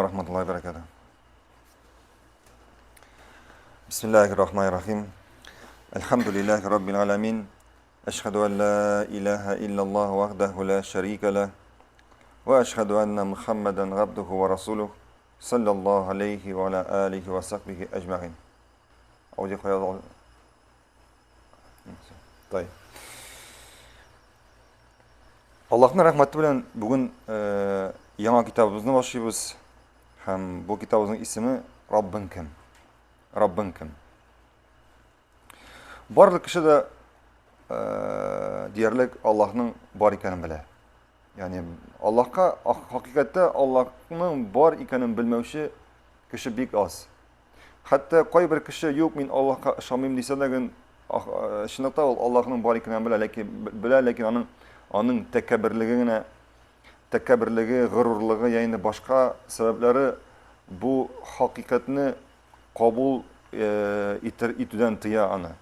рахматуллахи ва баракатуһ. Бисмиллахир рахманир рахим. Әлхәмдүлилләһи раббил аламин. Әшһәду ан ла илаһа иллаллаһ вахдаху ла шәрика лах. Ва әшһәду анна Мухаммадан габдуху ва расулух. Саллаллаху алейхи ва аля алихи ва сахбихи әҗмәгин. Аудио куя. Тай. Аллаһның рәхмәте белән бүген э, яңа китабыбызны башлыйбыз. Һәм бу китабыбызның исеме Раббың кем? Раббың кем? Барлык кеше дә э, диярлек Аллаһның бар икәнен белә. Ягъни Аллаһка хакыйкатьтә Аллаһның бар икәнен белмәүче кеше бик аз. Хәтта кайбер кеше юк, мин Аллаһка ышанмыйм дисә дә, чынлыкта ул Аллаһның бар икәнен белә, ләкин белә, ләкин аның аның тәкәбберлеге генә тәкәбберлеге, горурлыгы я инде башка сәбәпләре бу хакыйкатьне кабул итер итүдән тыя аны.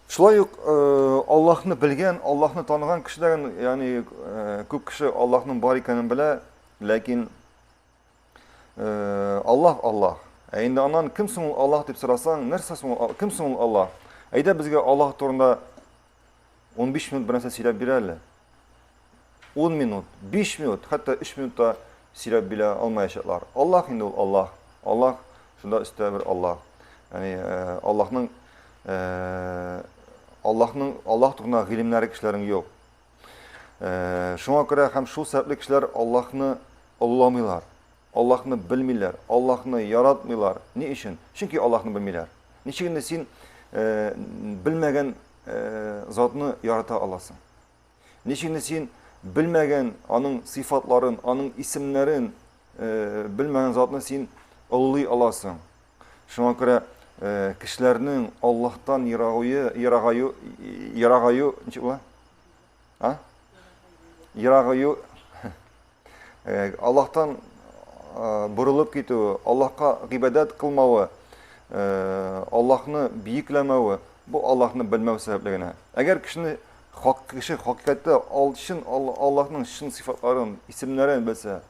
Шулай ук Аллаһны белгән, Аллаһны таныган кешеләр, ягъни күп кеше Аллаһның бар икәнен белә, ләкин Э, Аллаһ Аллаһ. Ә инде аннан кем соң ул Аллаһ дип сорасаң, нәрсә соң ул, кем соң ул Аллаһ? Әйдә безгә Аллаһ турында 15 минут бер нәрсә сөйләп бир әле. 10 минут, 5 минут, хәтта 3 минут та сөйләп бирә алмаячаклар. Аллаһ инде ул Аллаһ. Аллаһ шунда өстә бер Аллаһ. Ягъни э, Аллаһның э, Аллаһның Аллаһ турында гыйлемнәре кешеләрнең юк. Шуңа күрә һәм шул сәбәпле кешеләр Аллаһны олыламыйлар, Аллаһны белмиләр, Аллаһны яратмыйлар. Ни өчен? Чөнки Аллаһны белмиләр. Ничек инде син белмәгән затны ярата аласың? Ничек инде син белмәгән аның сыйфатларын, аның исемнәрен белмәгән затны син олылый аласың? Шуңа күрә кешеләрнең Аллаһтан ерагаю, ерагаю, ерагаю, ничек була? А? Ерагаю, Аллаһтан борылып китүе, Аллаһка гыйбадәт кылмавы, Аллаһны биекләмәве, бу Аллаһны белмәү сәбәпле генә. Әгәр кешене хак кеше хакыйкатьтә чын Аллаһның чын сыйфатларын, исемнәрен белсә,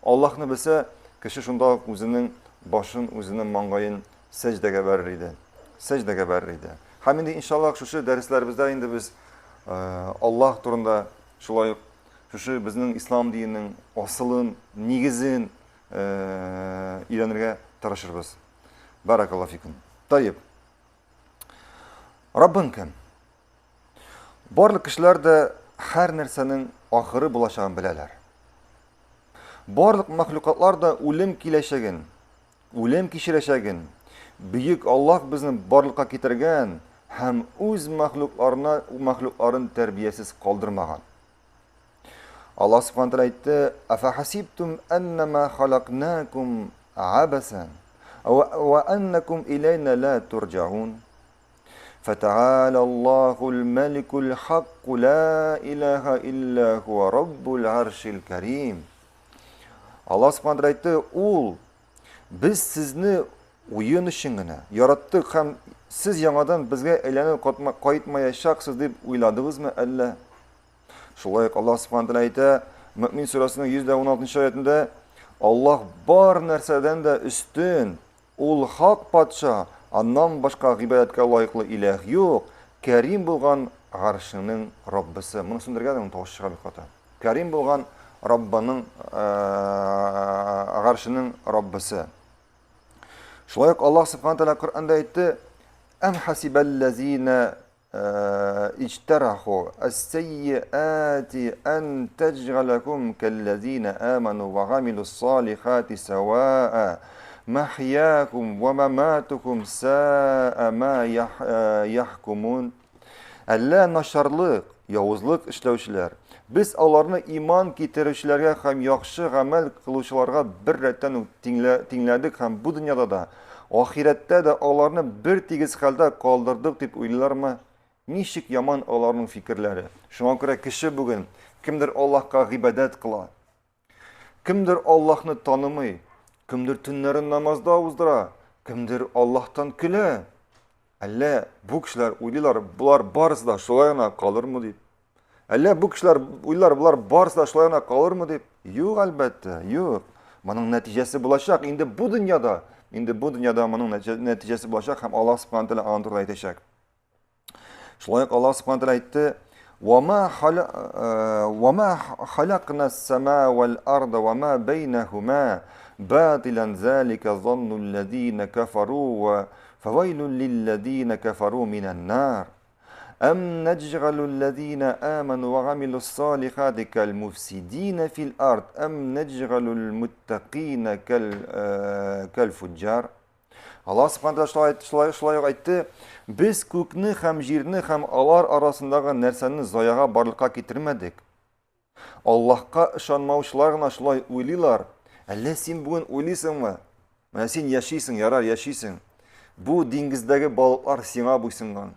Аллаһны белсә, кеше шунда ук үзенең башын, үзенең маңгаен сәҗдәгә бәрер иде. Сәҗдәгә бәрер иде. Һәм инде иншаллаһ шушы дәресләребездә инде без Аллаһ турында шулай ук шушы безнең ислам диненең асылын, нигезен өйрәнергә тырышырбыз. Баракаллаһу фикум. Таиб. Раббың кем? Барлык кешеләр дә һәр нәрсәнең ахыры булачагын беләләр. Барлык мәхлукатлар да үлем киләчәген, үлем кичерәчәген, бөек Аллаһ безне барлыкка китергән һәм үз мәхлукларына мәхлукларын тәрбиясез калдырмаган. Аллаһ Субхану тәгалә әйтте: "Афахасибтум аннама халакнакум абасан ва аннакум иләйна ла турҗаун?" Фәтәгалә Аллаһул мәликул хакку ла илаһа илля хуа раббул аршил карим. Аллаһ Субхану әйтте, ул без сезне уен өчен генә яраттык һәм сез яңадан безгә әйләнеп кайтмаячаксыз дип уйладыгызмы әллә? Шулай ук Аллаһ Субхану тәгалә әйтә, Мөмин сүрәсенең 116 аятендә, Аллаһ бар нәрсәдән дә өстен, Ул хак патша, аннан башка гыйбадәткә лаеклы иләһ юк, Кәрим булган Гаршының Раббысы. Моны сүндергән, моның тавышы чыга бик каты. Кәрим булган Раббының Гаршының Раббысы. Шулай ук Аллаһ Субхану тәгалә Коръәндә әйтте: "Әм хасибәлләзина اجترحوا السيئات أن تجعلكم كالذين آمنوا وعملوا الصالحات سواء محياكم ومماتكم ساء ما يحكمون. Әллә начарлык, явызлык эшләүчеләр, без аларны иман китерүчеләргә һәм яхшы гамәл кылучыларга бер рәттән үк тиңләдек һәм бу дөньяда да, Ахирәттә дә аларны бер тигез хәлдә калдырдык дип уйлыйлармы? Ничек яман аларның фикерләре. Шуңа күрә кеше бүген кемдер Аллаһка гыйбадәт кыла, кемдер Аллаһны танымый, кемдер төннәрен намазда уздыра, кемдер Аллаһтан көлә. Әллә бу кешеләр уйлыйлар, болар барысы да шулай гына калырмы дип? Әллә бу кешеләр уйлар, болар барысы да шулай гына калырмы дип? Юк, әлбәттә, юк. Моның нәтиҗәсе булачак. Инде бу дөньяда, инде бу дөньяда моның нәтиҗәсе булачак һәм Аллаһ Субхану тәгалә аның турында әйтәчәк. Шулай ук Аллаһ Субхану тәгалә әйтте: "Ва ма халакна ас-сама вал арда ва ма бәйнәһума батилан залика занну аллазина кафару ва фавайлун лиллазина кафару минан нар." Әм нәҗгалу аллазина аману ва гамилус салихати кал муфсидина фил ард әм нәҗгалу муттакина кал кал фуджар. Аллаһ Субхану шулай шулай шулай ук әйтте, без күкне һәм җирне һәм алар арасындагы нәрсәне заяга барлыкка китермәдек. Аллаһка ышанмаучылар гына шулай уйлыйлар. Әллә син бүген уйлыйсыңмы? Менә син яшисең, ярар, яшисең. Бу диңгездәге балыклар сиңа буйсынган.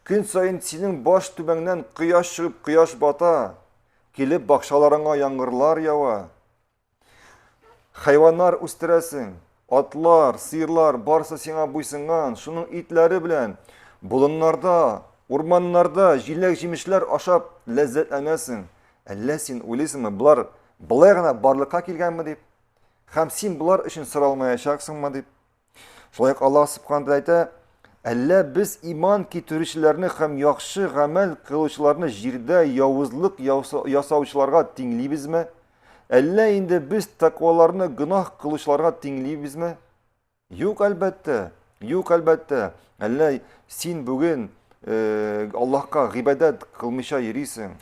Көн саен синең баш түбәңнән кояш чыгып, кояш бата. Килеп бакчаларыңа яңгырлар ява. Хайваннар үстерәсең, атлар, сыерлар, барысы сиңа буйсынган, шуның итләре белән болыннарда, урманнарда җиләк-җимешләр ашап ләззәтләнәсең. Әллә син уйлыйсыңмы, болар болай гына барлыкка килгәнме дип? Һәм син болар өчен соралмаячаксыңмы дип? Шулай ук Аллаһ Субхану тәгалә әйтә, Әллә без иман китерүчеләрне һәм яхшы гамәл кылучыларны җирдә явызлык ясаучыларга тиңлибезме? Әллә инде без тәкъваларны гөнаһ кылучыларга тиңлибезме? Юк, әлбәттә. Юк, әлбәттә. Әллә син бүген э, Аллаһка гыйбадәт кылмыйча йөрисең?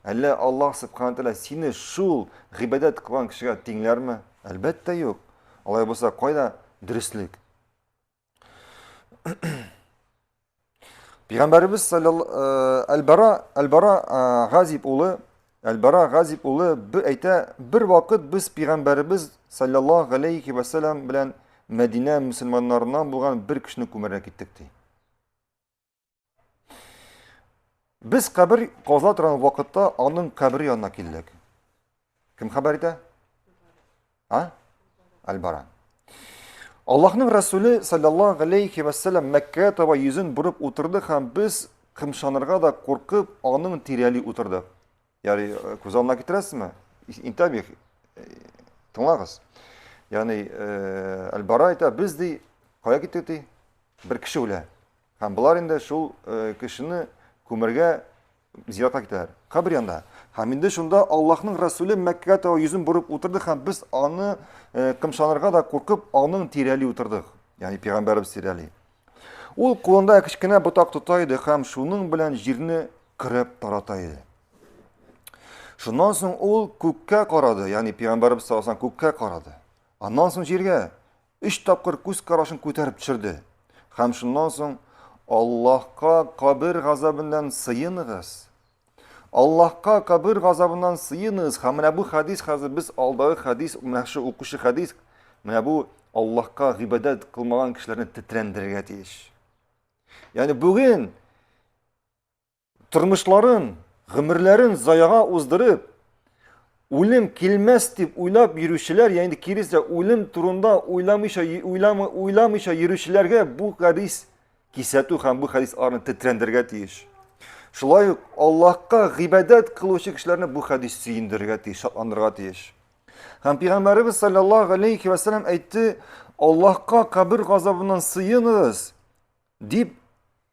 Әллә Аллаһ Субхану тәгалә сине шул гыйбадәт кылган кешегә тиңләрме? Әлбәттә, юк. Алай булса, кайда дөреслек? Пәйгамбәребез э, Әл-Бара Әл-Бара э, Газиб улы Әл-Бара Газиб улы әйтә, бер вакыт без пәйгамбәребез саллаллаһу алейхи ва саллям белән Мәдинә мөселманнарыннан булган бер кешене күмәргә киттек ди. Без кабер каза торган вакытта аның кабере янына килдек. Кем хәбәр итә? А? Аль-Бара. Аллаһның Расуле саллаллаһу алейхи ва саллям Мәккәгә таба йөзен борып утырды һәм без кымшанырга да куркып аның тирәли утырдык. Ягъни э, күз алдына китерәсезме? Интабих, э, тыңлагыз. Ягъни э, Аль-Бара әйтә, без ди, кая киттек ди? Бер кеше үлә. Һәм болар инде шул э, кешене күмергә зиратка китәләр. Кабер янында. Һәм инде шунда Аллаһның Расуле Мәккәгә таба йөзен борып утырды һәм без аны э, кымшанырга да куркып, аның тирәли утырдык. Ягъни пәйгамбәребез тирәли. Ул кулында кечкенә ботак тота иде һәм шуның белән җирне көрәп тарата иде. Шуннан соң ул күккә карады, ягъни пәйгамбәребез саллаллаһу алейһи күккә карады. Аннан соң җиргә. Өч тапкыр күз карашын күтәреп төшерде. Һәм шуннан соң Аллаһка кабер газабыннан сыеныгыз. Аллаһка кабер газабыннан сыеныгыз. Һәм менә бу хәдис хәзер без алдагы хәдис, менә шу укучы хәдис, менә бу Аллаһка гыйбадәт кылмаган кешеләрне тетрәндерергә тиеш. Ягъни бүген Тормышларын, гомерләрен заяга уздырып, үлем килмәс дип уйлап йөрүчеләр, ягъни киресенчә, үлем турында уйламыйча, уйламыйча йөрүчеләргә бу хәдис кисәтү һәм бу хәдис аларны тетрәндерергә тиеш. Шулай ук Аллаһка гыйбадәт кылучы кешеләрне бу хәдис сөендерергә тиеш, шатландырырга тиеш. Һәм Пәйгамбәребез саллаллаһу алейхи ва саллям әйтте, Аллаһка кабер газабыннан сыеныгыз дип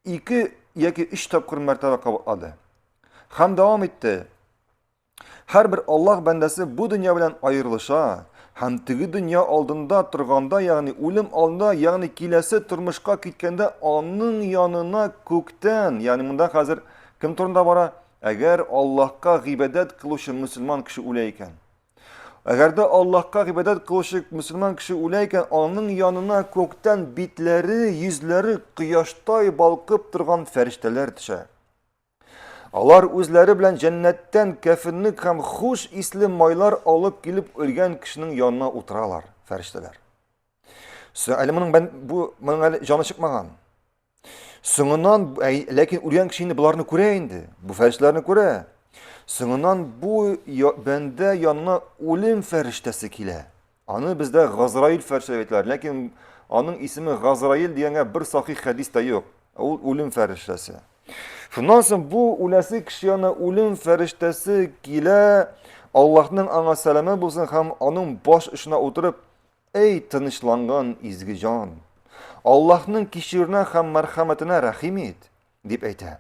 ике яки өч тапкыр мәртәбә кабатлады. Һәм дәвам итте. Һәрбер Аллаһ бәндәсе бу дөнья белән аерылыша һәм теге дөнья алдында торганда, ягъни үлем алдында, ягъни киләсе тормышка киткәндә аның янына күктән, ягъни монда хәзер кем турында бара? Әгәр Аллаһка гыйбадәт кылучы мөселман кеше үлә икән. Әгәр дә Аллаһка гыйбадәт кылучы мөселман кеше үлә икән, аның янына күктән битләре, йөзләре кояштай балкып торган фәрештәләр төшә. Алар үзләре белән җәннәттән кәфенлек һәм хуш исле майлар алып килеп үлгән кешенең янына утыралар фәрештәләр. Әле моның бу моның әле җаны чыкмаган. Соңыннан, ләкин үлгән кеше инде боларны күрә инде, бу фәрештәләрне күрә. Соңыннан бу бәндә янына үлем фәрештәсе килә. Аны бездә Газраил фәрештә дип әйтәләр, ләкин аның исеме Газраил дигәнгә бер сахих хәдис тә юк. Ул үлем фәрештәсе. Шуннан соң бу үләсе кеше янына үлем фәрештәсе килә. Аллаһның аңа сәламе булсын һәм аның баш очына утырып, Эй, тынычланган изге җан! Аллаһның кичерүенә һәм мәрхәмәтенә рәхим ит, дип әйтә.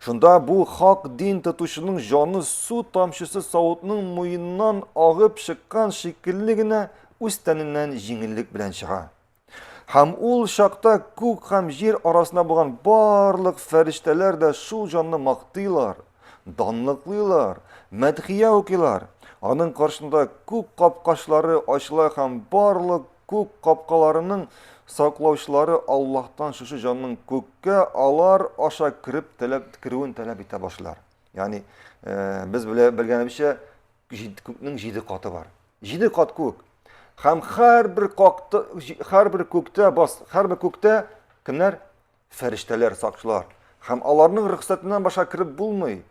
Шунда бу хак дин тотучының җаны су тамчысы савытның муеннан агып чыккан шикелле генә үз тәненнән җиңеллек белән чыга. Һәм ул чакта күк һәм җир арасында булган барлык фәрештәләр дә шул җанны мактыйлар, данлыклыйлар, мәдхия укыйлар. Аның каршында күк капкачлары ачыла һәм барлык күк капкаларының саклаучылары Аллаһтан шушы җанның күккә алар аша кереп таләп керүен таләп итә башлар. Ягъни э, без белә белгәнебезчә күкнең җиде каты бар. Җиде кат күк. Һәм һәрбер какты, һәрбер күктә бас, һәрбер күктә кемнәр? Фәрештәләр, сакчылар. Һәм аларның рөхсәтеннән башка кереп булмый.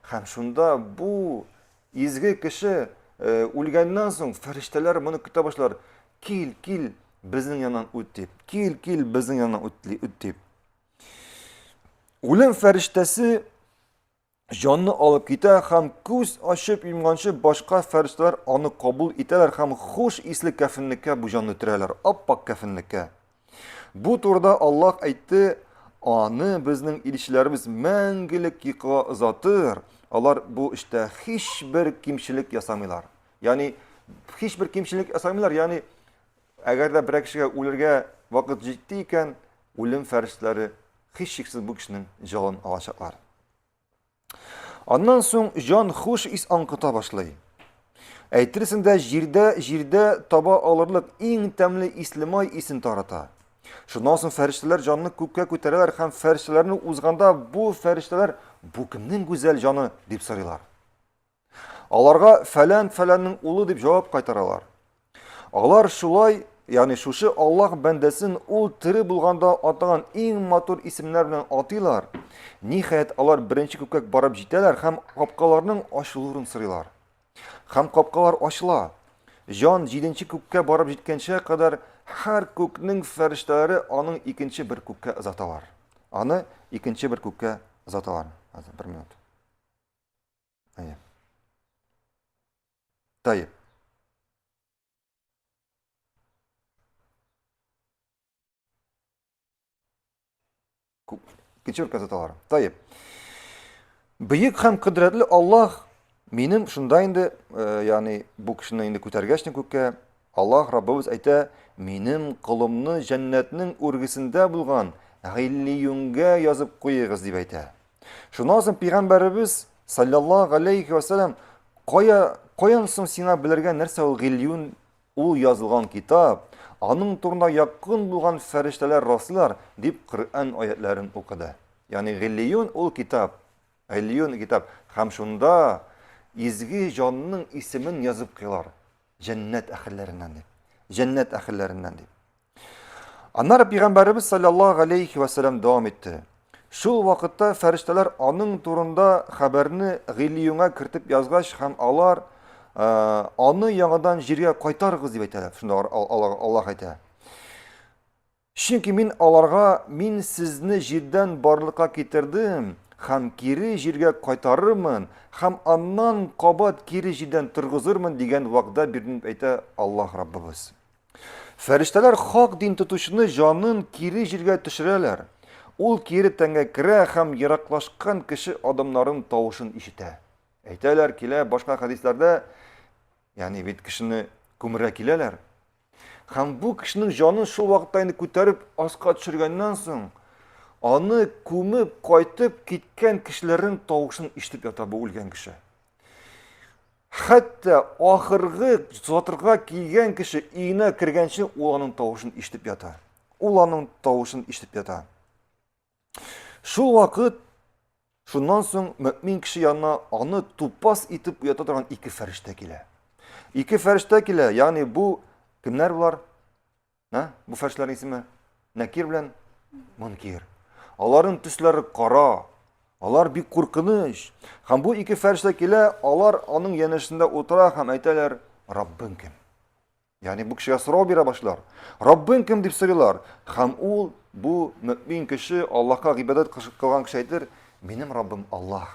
Һәм шунда бу изге кеше э, үлгәннән соң фәрештәләр моны көтә башлар. Кил, кил, безнең яннан үт дип. Кил, кил, безнең яннан үт, үт дип. Үлем фәрештәсе җанны алып китә һәм күз ачып йомганчы башка фәрештәләр аны кабул итәләр һәм хуш исле кәфенлеккә бу җанны төрәләр, аппак кәфенлеккә. Бу турыда Аллаһ әйтте, аны безнең илчеләребез мәңгелек йокыга озатыр, алар бу эштә һичбер кимчелек ясамыйлар. Ягъни һичбер кимчелек ясамыйлар, ягъни әгәр дә берәр кешегә үлергә вакыт җитте икән, үлем фәрештәләре һичшиксез бу кешенең җанын алачаклар. Аннан соң җан хуш ис аңкыта башлый. Әйтерсең дә җирдә җирдә таба алырлык иң тәмле исле май исен тарата. Шуннан соң фәрештәләр җанны күккә күтәрәләр һәм фәрештәләрне узганда бу фәрештәләр бу кемнең гүзәл җаны дип сорыйлар. Аларга фәлән-фәләннең улы дип җавап кайтаралар. Алар шулай, ягъни шушы Аллаһ бәндәсен ул тере булганда атаган иң матур исемнәр белән атыйлар. Ниһаять, алар беренче күккә барып җитәләр һәм капкаларның ачылуын сорыйлар. Һәм капкалар ачыла. Җан җиденче күккә барып җиткәнчә кадәр һәр күкнең фәрештәләре аның икенче бер күккә озаталар. Аны икенче бер күккә озаталар. Хәзер бер минут. Әйе. Таеп. Икенче бер газеталар. Таеп. Бөек һәм кодрәтле Аллаһ минем шунда инде, э, ягъни бу кешене инде күтәргәч күккә, Аллаһ Раббыбыз әйтә, минем колымны җәннәтнең үргесендә булган Гыйллиюнгә язып куегыз дип әйтә. Шуннан соң пәйгамбәребез саллаллаһу алейхи ва саллям кая каян соң сиңа белергә нәрсә ул Гыйллиюн ул язылган китап, аның турында якын булган фәрештәләр раслар дип Коръән аятларын укыды. Ягъни Гыйллиюн ул китап, Гыйллиюн китап һәм шунда изге җанның исемен язып куялар. Җәннәт әһелләреннән дип. Җәннәт әһелләреннән дип. Аннары пәйгамбәребез саллаллаһу алейхи ва саллям дәвам итте. Шул вакытта фәрештәләр аның турында хәбәрне Гыйлиюнга кертеп язгач һәм алар аны яңадан җиргә кайтарыгыз дип әйтәләр. Шунда Аллаһ әйтә. Чөнки мин аларга, Мин сезне җирдән барлыкка китердем һәм кире җиргә кайтарырмын һәм аннан кабат кире җирдән торгызырмын дигән вәгъдә бирдем, дип әйтә Аллаһ Раббыбыз. Фәрештәләр хак дин тотучыны җанын кире җиргә төшерәләр. Ул кире тәнгә керә һәм ераклашкан кеше адымнарын тавышын ишетә. Әйтәләр, килә башка хәдисләрдә, ягъни бит кешене күмергә киләләр. Һәм бу кешенең җанын шул вакытта инде күтәреп аска төшергәннән соң, аны күмеп кайтып киткән кешеләрнең тавышын ишетеп ята бу үлгән кеше. Хәтта ахыргы затырга килгән кеше өенә кергәнче ул аның тавышын ишетеп ята. Ул аның тавышын ишетеп ята. Шул вакыт шуннан соң мөмин кеше янына аны тупас итеп уята торган ике фәрештә килә. Ике фәрештә килә, ягъни бу кемнәр болар? Ә? Бу фәрештәләрнең исеме Нәкир белән Мункир. Аларның төсләре кара, алар бик куркыныч. Һәм бу ике фәрештә килә, алар аның янәшәсендә утыра һәм әйтәләр, Раббың кем? Ягъни бу кешегә сорау бирә башлар. Раббың кем дип сорыйлар. Һәм ул бу мөмин кеше, Аллаһка гыйбадәт кылган кеше әйтер, минем Раббым Аллаһ.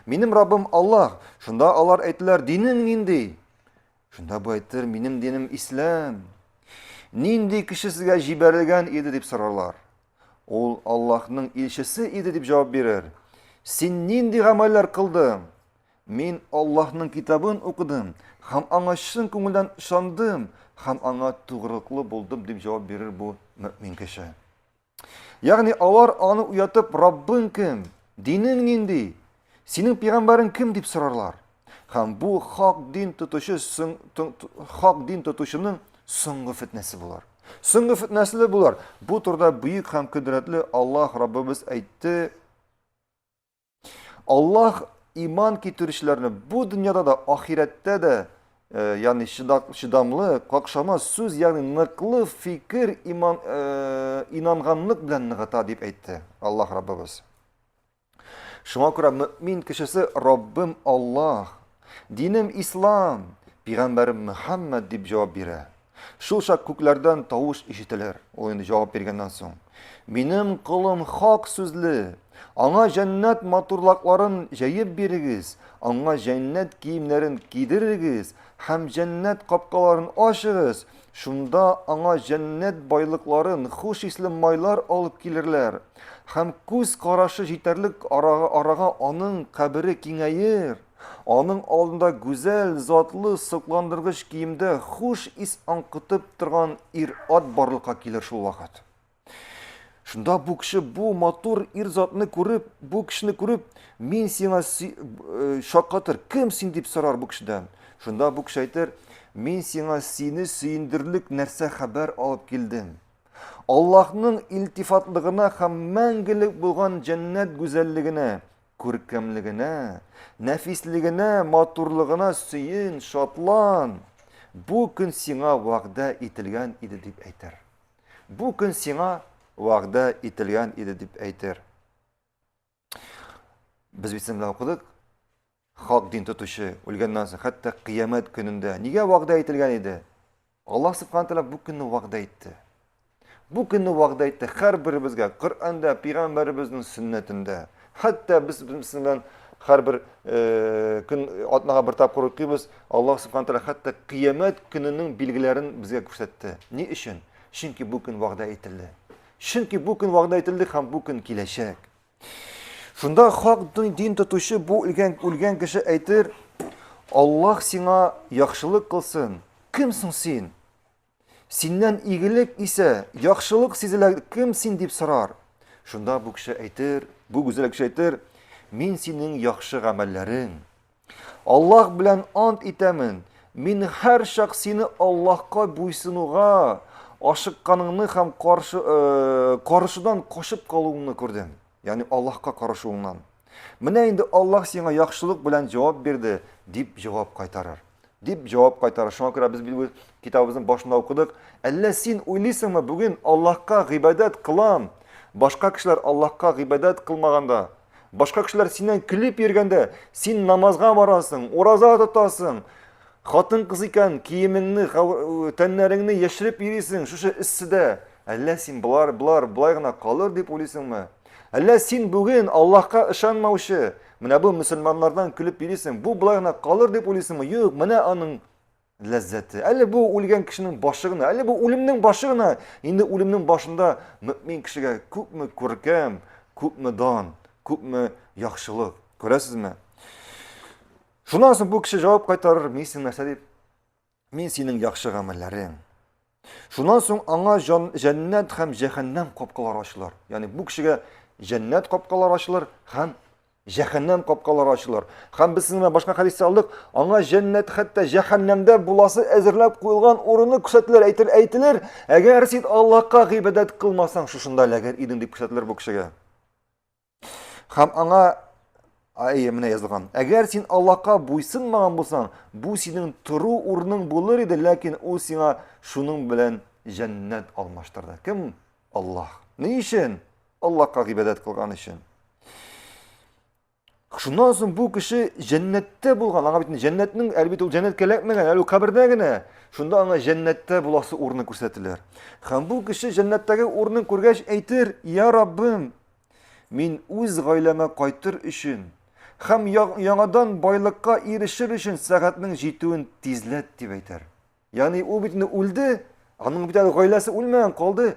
Минем Раббым Аллаһ. Шунда алар әйттеләр, динең нинди? Шунда бу әйтер, минем динем ислам. Нинди кеше сезгә җибәрелгән иде дип сорарлар. Ул Аллаһның илчесе иде дип җавап бирер. Син нинди гамәлләр кылдың? Мин Аллаһның китабын укыдым һәм аңа чын күңелдән ышандым һәм аңа тугрылыклы булдым дип җавап бирер бу мөмин кеше. Ягъни алар аны уятып, Раббың кем? Динең нинди? Синең пәйгамбәрең кем дип сорарлар. Һәм бу хак дин тотучы соң, хак дин тотучының соңгы фитнәсе булыр. Соңгы фитнәсе булыр. Бу турыда бөек һәм кодрәтле Аллаһ Раббыбыз әйтте. Аллаһ иман китерүчеләрне бу дөньяда да, ахирәттә дә, э, ягъни чыдамлы, какшамас сүз, ягъни ныклы фикер, иман, э, инанганлык белән ныгыта дип әйтте Аллаһ Раббыбыз. Шуңа күрә мөмин кешесе Раббым Аллаһ, динем Ислам, пәйгамбәрем Мөхәммәд дип җавап бирә. Шул чак күкләрдән тавыш ишетелер. Ул инде җавап биргәннән соң. Минем колым хак сүзле. Аңа җәннәт матурлакларын җәеп бирегез, аңа җәннәт киемнәрен кидерегез һәм җәннәт капкаларын ачыгыз. Шунда аңа җәннәт байлыкларын, хуш исле майлар алып килерләр. Һәм күз карашы җитәрлек арага, арага аның кабере киңәер. Аның алдында гүзәл, затлы, сокландыргыч киемдә хуш ис аңкытып торган ир-ат барлыкка килер шул вакыт. Шунда бу кеше бу матур ир затны күреп, бу кешене күреп, мин сиңа э, шаккатыр, кем син дип сорар бу кешедән. Шунда бу кеше әйтер, мин сиңа сине сөендерлек нәрсә хәбәр алып килдем. Аллаһның илтифатлыгына һәм мәңгелек булган җәннәт гүзәллегенә, Күркәмлегенә, нәфислегенә, матурлыгына сөен, шатлан. Бу көн сиңа вәгъдә ителгән иде дип әйтер. Бу көн сиңа вәгъдә ителгән иде дип әйтер. Без бит сезнең белән укыдык. Хак дин тотучы үлгәннән соң, хәтта кыямәт көнендә нигә вәгъдә ителгән иде? Аллаһ Субхану Тәгалә бу көнне вәгъдә итте. Бу көнне вәгъдә итте һәрберебезгә Коръәндә, пәйгамбәребезнең сөннәтендә. Хәтта без безнең белән һәрбер э, көн атнага бер тапкыр укыйбыз. Аллаһ Субхану Тәгалә хәтта кыямәт көненең билгеләрен безгә күрсәтте. Ни өчен? Чөнки бу көн вәгъдә ителде. Чөнки бу көн вәгъдә ителде һәм бу көн киләчәк. Шунда хак дин тотучы бу үлгән, үлгән кеше әйтер, Аллаһ сиңа яхшылык кылсын. Кем соң син? Синнән игелек исә, яхшылык сизелә, кем син дип сорар. Шунда бу кеше әйтер, бу гүзәл кеше әйтер, мин синең яхшы гамәлләрең. Аллаһ белән ант итәмен, мин һәрчак сине Аллаһка буйсынуга ашыкканыңны һәм каршы, э, карышудан качып калуыңны күрдем. Ягъни Аллаһка карышуыңнан. Менә инде Аллаһ сиңа яхшылык белән җавап бирде, дип җавап кайтарыр. Дип җавап кайтарыр. Шуңа күрә без бит китабыбызның башында укыдык. Әллә син уйлыйсыңмы, бүген Аллаһка гыйбадәт кылам, башка кешеләр Аллаһка гыйбадәт кылмаганда, башка кешеләр синнән көлеп йөргәндә, син намазга барасың, ураза тотасың, хатын-кыз икән, киемеңне, тәннәреңне яшереп йөрисең шушы эсседә. Әллә син болар, болар болай гына калыр дип уйлыйсыңмы? Әллә син бүген Аллаһка ышанмаучы, менә бу мөселманнардан көлеп йөрисең, бу болай гына калыр дип уйлыйсыңмы? Юк, менә аның ләззәте. Әле бу үлгән кешенең башы гына, әле бу үлемнең башы гына. Инде үлемнең башында мөмин кешегә күпме күркәм, күпме дан, күпме яхшылык. Күрәсезме? Шуннан соң бу кеше җавап кайтарыр, мин син нәрсә дип? Мин синең яхшы гамәлләрең. Шуннан соң аңа җан, җәннәт һәм җәһәннәм капкалары ачылыр. Ягъни бу кешегә җәннәт капкалары ачылыр һәм җәһәннәм капкалары ачылыр. Һәм без сезнең белән башка хәдистә алдык, аңа җәннәт хәтта җәһәннәмдә буласы әзерләп куелган урыны күрсәтелер, әйтел, әйтелер. Әгәр син Аллаһка гыйбадәт кылмасаң, шушында эләгер идең дип күрсәтелер бу кешегә. Һәм аңа әйе, менә язылган. Әгәр син Аллаһка буйсынмаган булсаң, бу синең тору урының булыр иде, ләкин ул сиңа шуның белән җәннәт алмаштырды. Кем? Аллаһ. Ни өчен? Аллаһка гыйбадәт кылган өчен. Шуннан соң бу кеше җәннәттә булган. Аңа бит җәннәтнең, әле бит ул җәннәткә эләкмәгән, әле ул кабердә генә. Шунда аңа җәннәттә буласы урыны күрсәтелер. Һәм бу кеше җәннәттәге урынын күргәч әйтер: "Я Раббым, мин үз гаиләмә кайтыр өчен һәм яңадан байлыкка ирешер өчен сәгатьнең җитүен тизләт, дип әйтер. Ягъни ул бит инде үлде, аның бит әле гаиләсе үлмәгән, калды.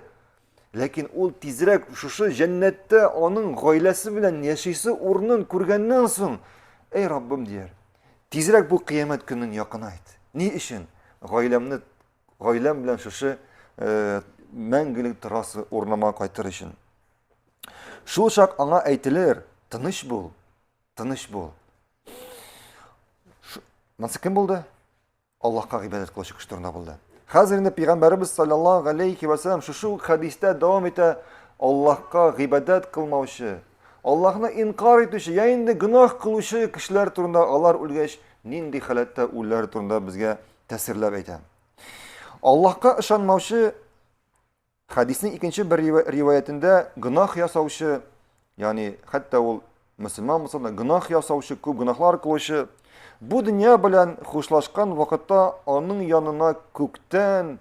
Ләкин ул тизрәк шушы җәннәттә аның гаиләсе белән яшисе урынын күргәннән соң, әй Раббым дияр, тизрәк бу кыямәт көнен якынайт. Ни өчен? Гаиләмне гаиләм белән шушы э, мәңгелек торасы урыныма кайтыр өчен. Шул чак аңа әйтелер, тыныч бул, тыныч бул. Монысы кем булды? Аллаһка гыйбадәт кылучы кеше турында булды. Хәзер инде пәйгамбәребез саллаллаһу галәйһи ва сәлләм шушы ук хәдистә дәвам итә, Аллаһка гыйбадәт кылмаучы, Аллаһны инкар итүче, я инде гөнаһ кылучы кешеләр турында алар үлгәч нинди халәттә үләр турында безгә тәэсирләп әйтә. Аллаһка ышанмаучы Хәдиснең икенче бер риваятендә гөнаһ ясаучы, ягъни хәтта ул мөселман булса да гөнаһ ясаучы, күп гөнаһлар кылучы, бу дөнья белән хушлашкан вакытта аның янына күктән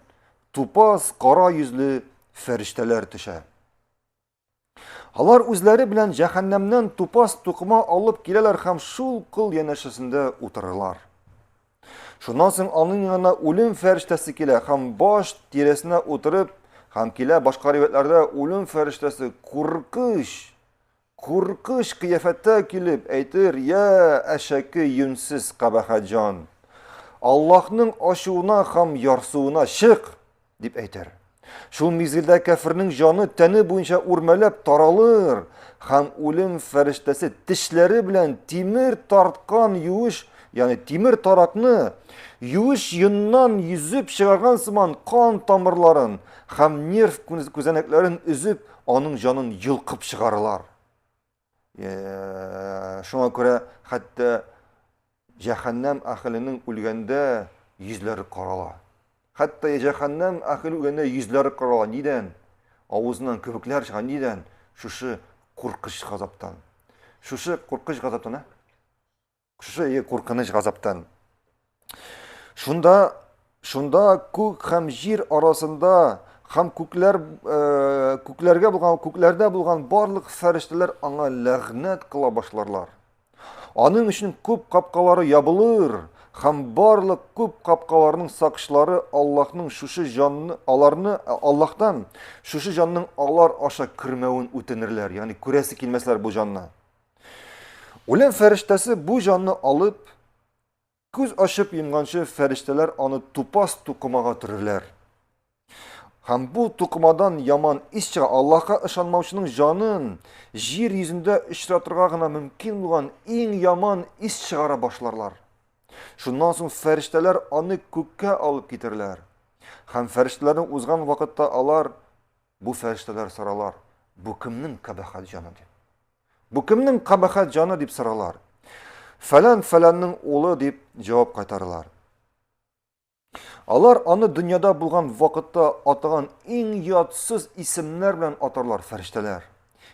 тупас кара йөзле фәрештәләр төшә. Алар үзләре белән җәһәннәмнән тупас тукыма алып киләләр һәм шул кол янәшәсендә утырырлар. Шуннан соң аның янына үлем фәрештәсе килә һәм баш тирәсенә утырып һәм килә башка риваятләрдә үлем фәрештәсе куркыч, куркыч кыяфәттә килеп әйтер, я әшәке юньсез кабахәт җан, Аллаһның ачуына һәм ярсуына чык! дип әйтер. Шул мизгелдә кәфернең җаны тәне буенча үрмәләп таралыр һәм үлем фәрештәсе тешләре белән тимер тарткан юеш, ягъни тимер таракны юеш йоннан йөзеп чыгарган сыман кан тамырларын һәм нерв күзәнәкләрен өзеп, аның җанын йолкып чыгарылар. Шуңа күрә хәтта җәһәннәм әһеленең үлгәндә йөзләре карала. Хәтта җәһәннәм әһеле үлгәндә йөзләре карала. Нидән? Авызыннан көбекләр чыга. Нидән? Шушы куркыч газаптан. Шушы куркыч газаптан, ә? Шушы куркыныч газаптан. Шунда шунда күк һәм җир арасында һәм күкләр э, күкләргә булган күкләрдә булган барлык фәрештәләр аңа ләгънәт кыла башларлар. Аның өчен күп капкалары ябылыр һәм барлык күп капкаларның сакчылары Аллаһның шушы җанны аларны Аллаһтан шушы җанның алар аша кермәвен үтенерләр. Ягъни күрәсе килмәсләр бу җанны. Үлем фәрештәсе бу җанны алып, күз ачып йомганчы фәрештәләр аны тупас тукымага төрерләр. Һәм бу тукымадан яман ис чыга. Аллаһка ышанмаучының җанын җир йөзендә очратырга гына мөмкин булган иң яман ис чыгара башларлар. Шуннан соң фәрештәләр аны күккә алып китерләр. Һәм фәрештәләрне узган вакытта алар бу фәрештәләр соралар, бу кемнең кабахәт җаны дип. Бу кемнең кабахәт җаны дип соралар. Фәлән фәләннең улы дип җавап кайтаралар. Алар аны дөньяда булган вакытта атаган иң ятсыз исемнәр белән атарлар фәрештәләр.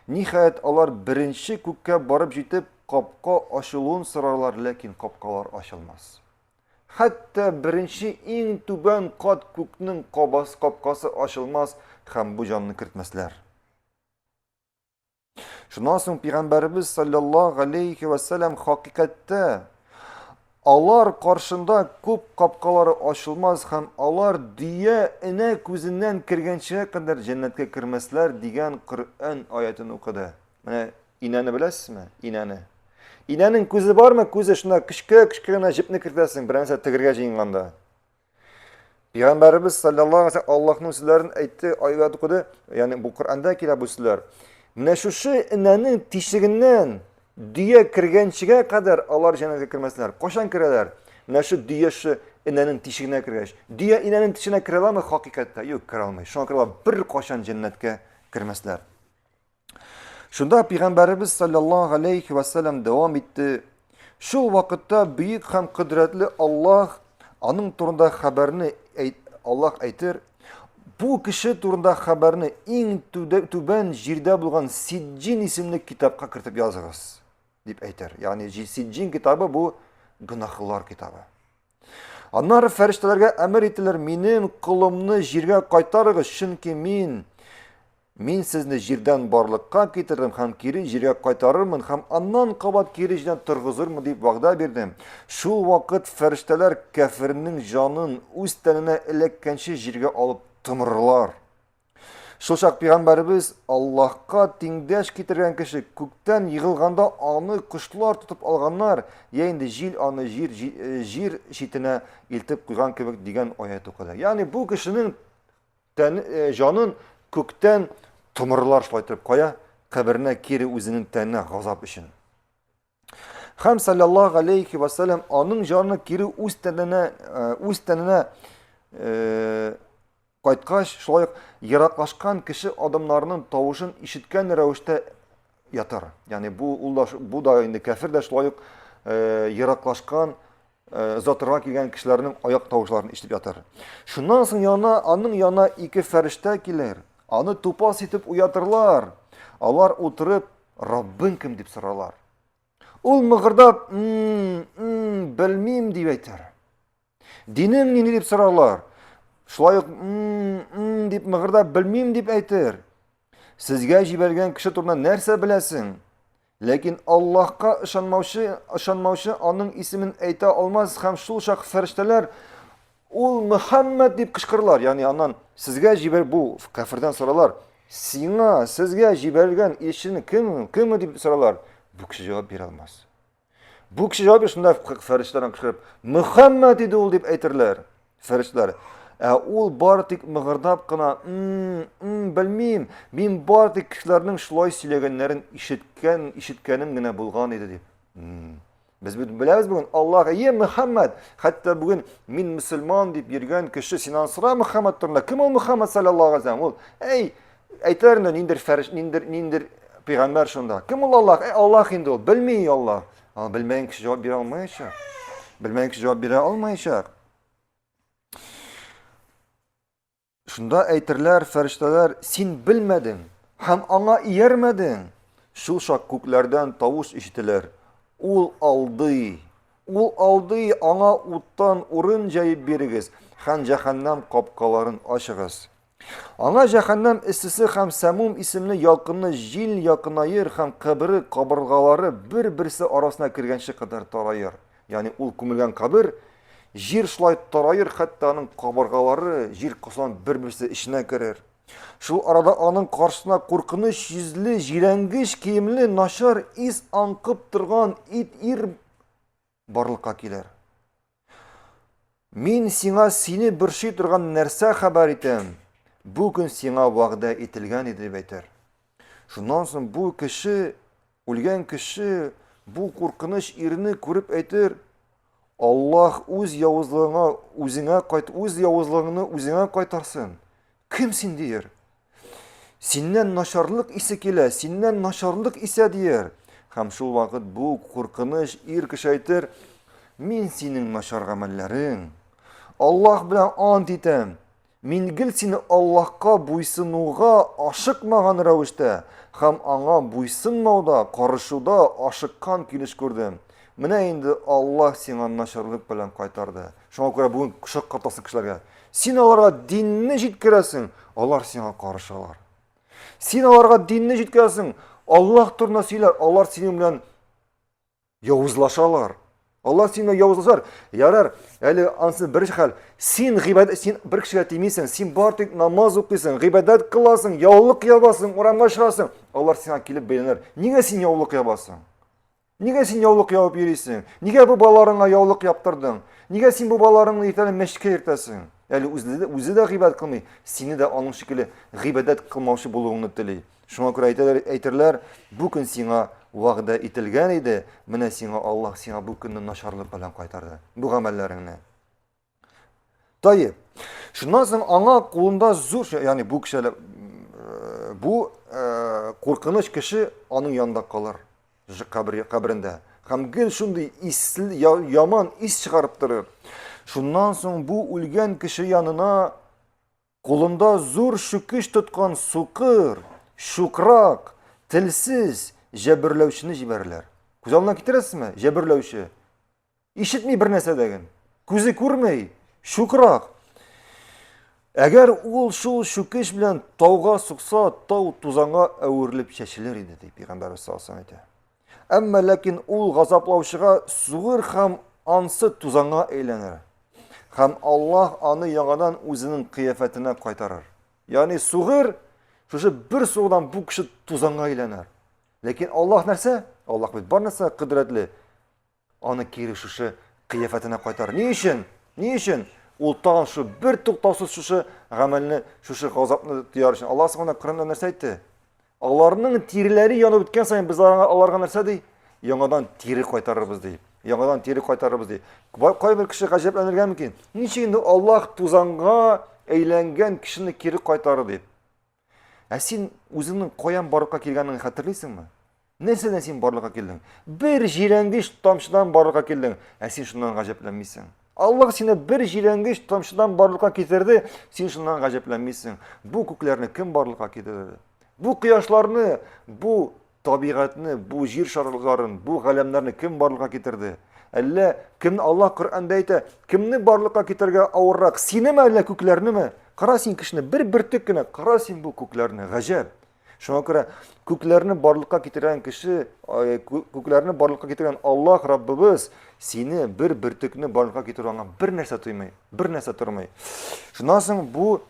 Ниһаять, алар беренче күккә барып җитеп, капка ачылуын сорарлар, ләкин капкалар ачылмас. Хәтта беренче иң түбән кат күкнең кабас капкасы ачылмас һәм бу җанны кертмәсләр. Шуннан соң пәйгамбәребез саллаллаһу алейхи ва сәлләм хакыйкатьтә алар каршында күп капкалары ачылмас һәм алар дөя энә күзеннән кергәнчегә кадәр җәннәткә кермәсләр дигән Коръән аятен укыды. Менә инәне беләсезме? Инәне. Инәнең күзе бармы? Күзе шунда көчкә-көчкә генә җепне кертәсең, бер нәрсә тегергә җыенганда. Пәйгамбәребез саллаллаһу алейһи Аллаһның сүзләрен әйтте, аят укыды. Ягъни бу Коръәндә килә бу сүзләр. Менә шушы энәнең тишегеннән дөя кергәнчегә кадәр алар җәннәткә кермәсләр. Кайчан керәләр? Менә шу дөя шу энәнең тишегенә кергәч. Дөя энәнең тишегенә керә аламы хакыйкатьтә? Юк, керә алмый. Шуңа күрә алар беркайчан җәннәткә кермәсләр. Шунда пәйгамбәребез саллаллаһу алейхи ва саллям дәвам итте. Шул вакытта бөек һәм кодрәтле Аллаһ аның турында хәбәрне Аллаһ әйтер, бу кеше турында хәбәрне иң түбән җирдә булган Сиджин исемле китапка кертеп языгыз, дип әйтер. Ягъни Сиджин китабы бу гөнаһлар китабы. Аннары фәрештәләргә әмер ителер, минем колымны җиргә кайтарыгыз, чөнки мин Мин сезне җирдән барлыкка китердем һәм кире җиргә кайтарырмын һәм аннан кабат кире җирдән торгызырмын дип вәгъдә бирдем. Шул вакыт фәрештәләр кәфернең җанын үз тәненә эләккәнче җиргә алып томырырлар. Шул чак пәйгамбәребез Аллаһка тиңдәш китергән кеше күктән егылганда аны кошлар тотып алганнар, я инде җил аны җир, җир читенә илтеп куйган кебек дигән аят укыды. Ягъни бу кешенең Тән, э, җанын күктән томырлар шулай итеп кая? Каберенә кире үзенең тәненә газап өчен. Хәм саллаллаһу алейхи ва саллям аның җаны кире үз тәненә, э, үз тәненә э, кайткач, шулай ук ераклашкан кеше адымнарының тавышын ишеткән рәвештә ятар. Ягъни бу ул да бу да инде кәфер дә шулай ук э, ераклашкан озатырга килгән кешеләрнең аяк тавышларын ишетеп ятыр. Шуннан соң яна, аның яна ике фәрештә килер. Аны тупас итеп уятырлар. Алар утырып, Раббың кем дип сорарлар. Ул мыгырдап, м белмим дип әйтер. Динең нинди дип сорарлар. Шулай ук м дип мыгырдап, белмим дип әйтер. Сезгә җибәргән кеше турында нәрсә беләсең? Ләкин Аллаһка ышанмаучы, ышанмаучы аның исемен әйтә алмас һәм шул чак фәрештәләр ул Мөхәммәд дип кычкырырлар. Ягъни аннан сезгә җибәр бу кафирдән соралар. Сиңа, сезгә җибәрелгән илчене кем, кем дип соралар. Бу кеше җавап бирә алмас. Бу кеше җавап бирә, шунда фәрештәләр кычкырып, Мөхәммәд иде ул дип әйтерләр. Фәрештәләр. Ә ул бары тик мыгырдап кына, м белмим, мин бары тик кешеләрнең шулай сөйләгәннәрен ишеткән, ишеткәнем генә булган иде дип. Без бит беләбез бүген Аллаһ, е Мөхәммәд, хәтта бүген мин мөселман дип йөргән кеше синнән сора Мөхәммәд турында. Кем ул Мөхәммәд саллаллаһу алейһи ва Ул, әй, әйтәләр инде ниндер фәреш, ниндер, ниндер пәйгамбәр шунда. Кем ул Аллаһ? Әй, Аллаһ инде ул, белми Аллаһ. Аны белмәгән кеше җавап бирә алмаячак. Белмәгән кеше җавап бирә алмаячак. Шунда әйтерләр фәрештәләр, син белмәдең һәм аңа иярмәдең. Шул чак күкләрдән тавыш ишетелер. Ул алдый. Ул алдый, аңа уттан урын җәеп бирегез һәм җәһәннәм капкаларын ачыгыз. Аңа җәһәннәм эссесе һәм сәмум исемле ялкынлы җил якынаер һәм кабере кабыргалары бер-берсе арасына кергәнче кадәр тараер. Ягъни ул күмелгән кабер җир шулай тараер, хәтта аның кабыргалары җир кысылан бер-берсе эченә керер. Шул арада аның каршысына куркыныч йөзле, җирәнгеч киемле, начар ис аңкып торган ит ир барлыкка килер. Мин сиңа сине борчый торган нәрсә хәбәр итәм. Бу көн сиңа вәгъдә ителгән иде дип әйтер. Шуннан соң бу кеше, үлгән кеше, бу куркыныч ирне күреп әйтер, Аллаһ үз явызлыгыңа үзеңә кайт, үз явызлыгыңны үзеңә кайтарсын. Кем син дияр? Синнән начарлык исе килә, синнән начарлык исә дияр. Һәм шул вакыт бу куркыныч ир кеше әйтер, мин синең начар гамәлләрең. Аллаһ белән ант итәм, мин гел сине Аллаһка буйсынуга ашыкмаган рәвештә һәм аңа буйсынмауда, карышуда ашыккан килеш күрдем. Менә инде Аллаһ сиңа начарлык белән кайтарды. Шуңа күрә бүген шаккатасың кешеләргә. Син аларга динне җиткерәсең, алар сиңа карышалар. Син аларга динне җиткерәсең, Аллаһ турында сөйләр, алар синең белән явызлашалар. Алар синең белән явызлашар. Ярар, әле ансы бер хәл. Син гыйбадәт, син бер кешегә тимисең, син бар тик намаз укыйсың, гыйбадәт кыласың, яулык ябасың, урамга чыгасың. Алар сиңа килеп бәйләнер. Нигә син яулык ябасың? Нигә син яулык ябып йөрисең? Нигә бу балаларыңа яулык яптырдың? Нигә син бу балаларыңны иртән мәчеткә йөртәсең? Әле үзе дә, үзе дә гыйбадәт кылмый, сине дә аның шикелле гыйбадәт кылмаучы булуыңны тели. Шуңа күрә әйтәләр, әйтерләр, бу көн сиңа вәгъдә ителгән иде, менә сиңа Аллаһ сиңа бу көнне начарлык белән кайтарды, бу гамәлләреңне. Таеп. Шуннан соң аңа кулында зур, ягъни бу кеше әле э, бу э, куркыныч кеше аның янында калыр. Кабер, каберендә. Һәм гел шундый исле, яман ис чыгарып торыр. Шуннан соң бу үлгән кеше янына кулында зур чүкеч тоткан сукыр, чукрак, телсез җәберләүчене җибәрерләр. Күз алдына китерәсезме? Җәберләүче. Ишетми бер нәрсә дәген. Күзе күрми, чукрак. Әгәр ул шул чүкеч белән тауга сукса, тау тузанга әверелеп чәчелер иде, ди пәйгамбәрбез саллаллаһу алейһи әйтә. Әмма ләкин ул газаплаучыга сугыр һәм ансы тузанга әйләнер. Һәм Аллаһ аны яңадан үзенең кыяфәтенә кайтарыр. Ягъни сугыр, шушы бер сугудан бу кеше тузанга әйләнер. Ләкин Аллаһ нәрсә? Аллаһ бит бар нәрсә кодрәтле. Аны кире шушы кыяфәтенә кайтар. Ни өчен? Ни өчен? Ул тагын шу бер туктаусыз шушы гамәлне, шушы газапны тояр өчен. Аллаһ Субхана Коръәндә нәрсә әйтте? Аларның тиреләре янып беткән саен без аларга нәрсә ди? Яңадан тире кайтарырбыз ди. Яңадан тире кайтарырбыз ди. Кайбер кеше гаҗәпләнергә мөмкин. Ничек инде Аллаһ тузанга әйләнгән кешене кире кайтарыр дип. Ә син үзеңнең каян барлыкка килгәнеңне хәтерлисеңме? Нәрсәдән син барлыкка килдең? Бер җирәнгеч тамчыдан барлыкка килдең, ә син шуннан гаҗәпләнмисең. Аллаһ сине бер җирәнгеч тамчыдан барлыкка китерде, син шуннан гаҗәпләнмисең. Бу күкләрне кем барлыкка китерде? Бу кояшларны, бу табигатьне, бу җир шарларын, бу галәмнәрне кем барлыкка китерде? Әллә кем Аллаһ Коръәндә әйтә, кемне барлыкка китерергә авыррак, синеме әллә күкләрнеме? Кара син кешене бер бөртек кенә, кара син бу күкләрне, гаҗәп. Шуңа күрә күкләрне барлыкка китергән кеше, күкләрне барлыкка китергән Аллаһ Раббыбыз сине бер бөртекне барлыкка китерү аңа бер нәрсә тоймый, бер нәрсә тормый. Шуннан соң бу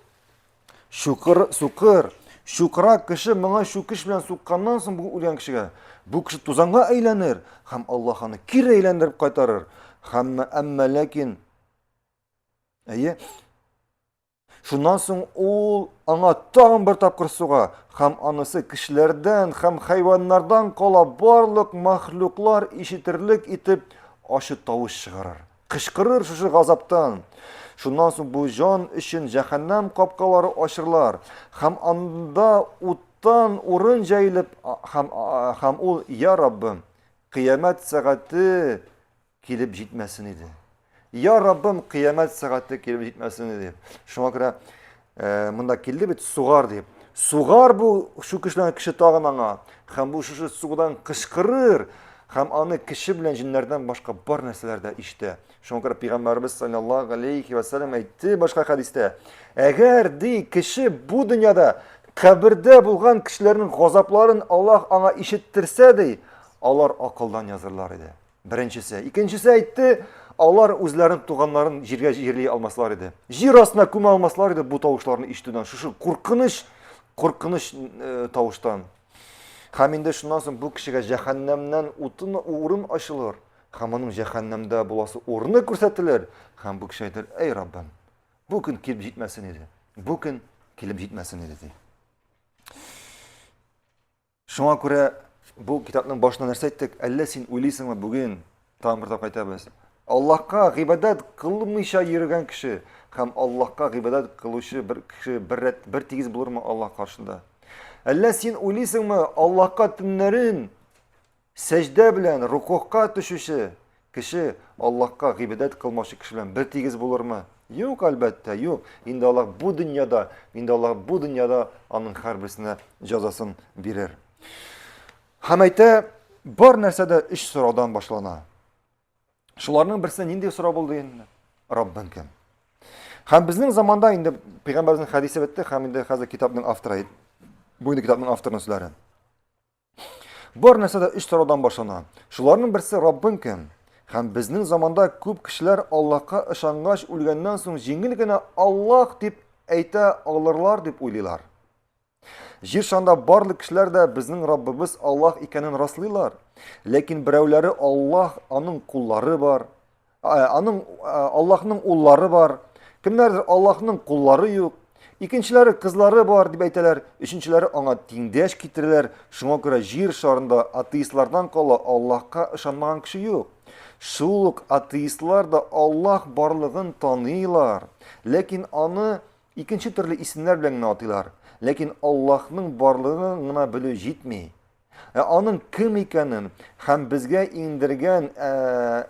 Чукыр, сукыр, чукрак кеше моңа чүкеч белән сукканнан соң бу үлгән кешегә, бу кеше тузанга әйләнер һәм Аллаһ аны кире әйләндереп кайтарыр. Һәм әмма ләкин әйе, Шуннан соң ул аңа тагын бер тапкыр суга һәм анысы кешеләрдән һәм хайваннардан кала барлык махлуклар ишетерлек итеп ачы тавыш чыгарыр. Кычкырыр шушы газаптан. Шуннан соң бу җан өчен җәһәннәм капкалары ачырлар һәм анда уттан урын җәелеп һәм, һәм ул, Я Раббым, кыямәт сәгате килеп җитмәсен иде. Я Раббым, кыямәт сәгате килеп җитмәсен иде. Шуңа күрә э, монда килде бит сугар дип. Сугар бу чүкешләнгән кеше тагын аңа. Һәм бу шушы сугудан кычкырыр. Һәм аны кеше белән җеннәрдән башка бар нәрсәләр дә ишетә. Шуңа күрә пәйгамбәребез саллаллаһу алейхи ва саллям әйтте башка хәдистә. Әгәр ди кеше бу дөньяда кабердә булган кешеләрнең газапларын Аллаһ аңа ишеттерсә ди, алар акылдан язырлар иде. Беренчесе. Икенчесе әйтте, алар үзләренең туганнарын җиргә җирли алмаслар иде. Җир астына күмә алмаслар иде бу тавышларны ишетүдән. Шушы куркыныч, куркыныч э, тавыштан. Һәм инде шуннан соң бу кешегә җәһәннәмнән утын урын ачылыр. Һәм аның җәһәннәмдә буласы урыны күрсәтелер. Һәм бу кеше әйтер, әй Раббым, бу көн килеп җитмәсен иде. Бу көн килеп җитмәсен иде, ди. Шуңа күрә бу китапның башына нәрсә әйттек? Әллә син уйлыйсыңмы бүген тагын бер тапкыр әйтәбез. Аллаһка гыйбадәт кылмыйча йөргән кеше һәм Аллаһка гыйбадәт кылучы бер кеше бер рәт бер тигез булырмы Аллаһ каршында? Әллә син уйлыйсыңмы Аллаһка төннәрен Сәҗдә белән рукугка төшүче кеше Аллаһка гыйбадәт кылмаучы кеше белән бер тигез булырмы? Юк, әлбәттә, юк. Инде Аллаһ бу дөньяда, инде Аллаһ бу дөньяда аның һәрберсенә җәзасын бирер. Һәм әйтә, бар нәрсә дә өч сораудан башлана. Шуларның берсе нинди сорау булды инде? Раббың кем? Һәм безнең заманда инде пәйгамбәребезнең хәдисе бетте, һәм инде хәзер китапның авторы, бу инде китапның авторының сүзләре. Бар нәрсә дә өч сораудан башлана. Шуларның берсе Раббың кем? Һәм безнең заманда күп кешеләр Аллаһка ышангач үлгәннән соң җиңел генә Аллаһ дип әйтә алырлар дип уйлыйлар. Җир шарында барлык кешеләр дә безнең Раббыбыз Аллаһ икәнен раслыйлар. Ләкин берәүләре Аллаһ аның куллары бар, Аның Аллаһның уллары бар. Кемнәрдер Аллаһның куллары юк. Икенчеләре кызлары бар дип әйтәләр, өченчеләре аңа тиңдәш китерәләр. Шуңа күрә җир шарында атеистлардан кала Аллаһка ышанмаган кеше юк. Шул ук атеистлар да Аллаһ барлыгын таныйлар, ләкин аны икенче төрле исемнәр белән генә атыйлар. Ләкин Аллаһның барлыгын гына белү җитми. Ә аның кем икәнен һәм безгә иңдергән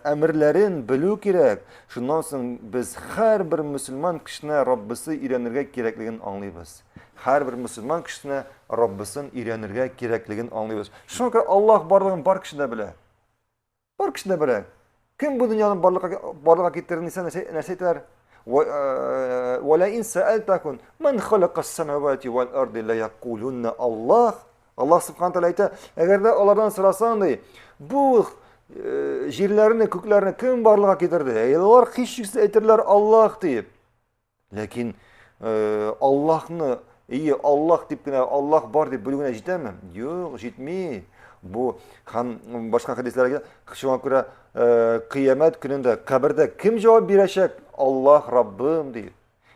әмерләрен белү кирәк. Шуннан соң без һәрбер мөселман кешесенә Раббысы өйрәнергә кирәклеген аңлыйбыз. Һәрбер мөселман кешесенә Раббысын өйрәнергә кирәклеген аңлыйбыз. Шуңа күрә Аллаһ барлыгын бар кеше дә белә. Бар кеше дә белә. Кем бу дөньяны барлыкка, барлыкка китерде дисә, нәрсә, нәрсә әйтәләр? Ва ла ин сәәлтәхум ман халакас самавати вал арди ла якулунна Аллах. Аллаһ субхана тәгалә әйтә, әгәр дә алардан сорасаң ди, бу э, җирләрне, күкләрне кем барлыкка китерде? Алар һичшиксез әйтерләр Аллаһ диеп. Ләкин э, Аллаһны, ие, Аллаһ дип кенә, Аллаһ бар дип белү генә җитәме? Юк, җитми. Бу һәм башка хәдисләргә шуңа күрә э, кыямәт көнендә кабердә кем җавап бирәчәк? Аллаһ Раббым дип.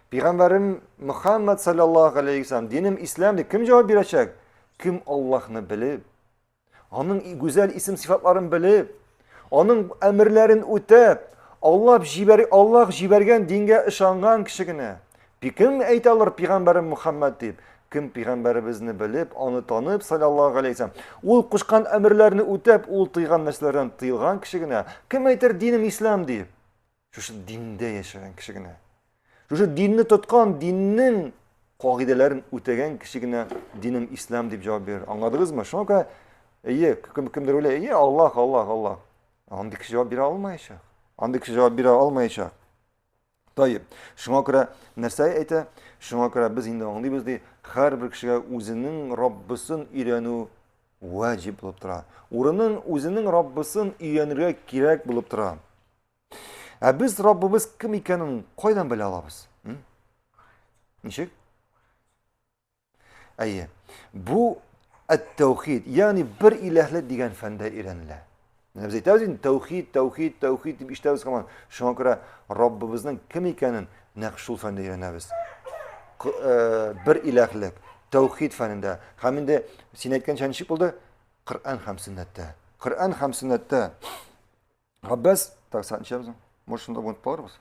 Пәйгамбәрем Мөхәммәд саллаллаһу алейхи вәсәлләм, динем ислам дип кем җавап бирәчәк? Кем Аллаһны белеп, Аның гүзәл исем сыйфатларын белеп, аның әмерләрен үтәп, Аллаһ җибәр, Аллаһ җибәргән дингә ышанган кеше генә. Кем әйтә алыр пәйгамбәрем Мухаммад дип? Кем пәйгамбәребезне белеп, аны танып, саллаллаһу алейһи вәсәлләм, ул кушкан әмерләрне үтәп, ул тыйган нәрсәләрдән тыелган кеше генә. Кем әйтер динем ислам дип? Шушы диндә яшәгән кеше генә. Шушы динне тоткан, диннең кагыйдәләрен үтәгән кеше генә динем ислам дип җавап бирер. Аңладыгызмы? Шуңа күрә, әйе, кем кемдер уйлый, әйе, Аллаһ, Аллаһ, Аллаһ. Андый кеше җавап бирә алмаячак. Андый кеше җавап бирә алмаячак. Таеп. Шуңа күрә нәрсә әйтә? Шуңа күрә без инде аңлыйбыз ди, һәрбер кешегә үзенең Раббысын өйрәнү ваҗиб булып тора. Урының үзенең Раббысын өйрәнергә кирәк булып тора. Ә без Раббыбыз кем икәнен кайдан белә алабыз? Ничек? Әйе. Бу әт-тәүхид, ягъни бер иләһле дигән фәндә өйрәнелә. Менә без әйтәбез инде тәүхид, тәүхид, тәүхид дип ишетәбез һаман. Шуңа күрә Раббыбызның кем икәнен нәкъ шул фәндә өйрәнәбез. Э, бер иләһлек, тәүхид фәнендә. Һәм инде син әйткәнчә ничек булды? Коръән һәм сөннәттә. Коръән һәм сөннәттә. Габбас, так, сәгать ничә безнең? Может, шунда бүген тукталырбыз?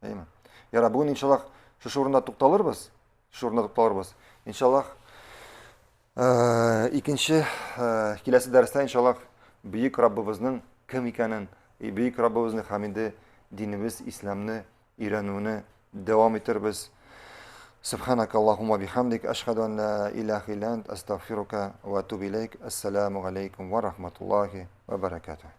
Әйеме? Яра, бүген иншаллах шушы урында тукталырбыз. Шушы урында тукталырбыз. Иншаллах, э, икенче э, киләсе дәрестә иншаллах бөек Раббыбызның кем икәнен, бөек Раббыбызны һәм инде динебез исламны өйрәнүне дәвам итербез. Субханак Аллахума бихамдик, ашхаду ан ла илаха илля ант, астагфирука ва атубу илейк. Ассаламу алейкум ва рахматуллахи ва баракатух.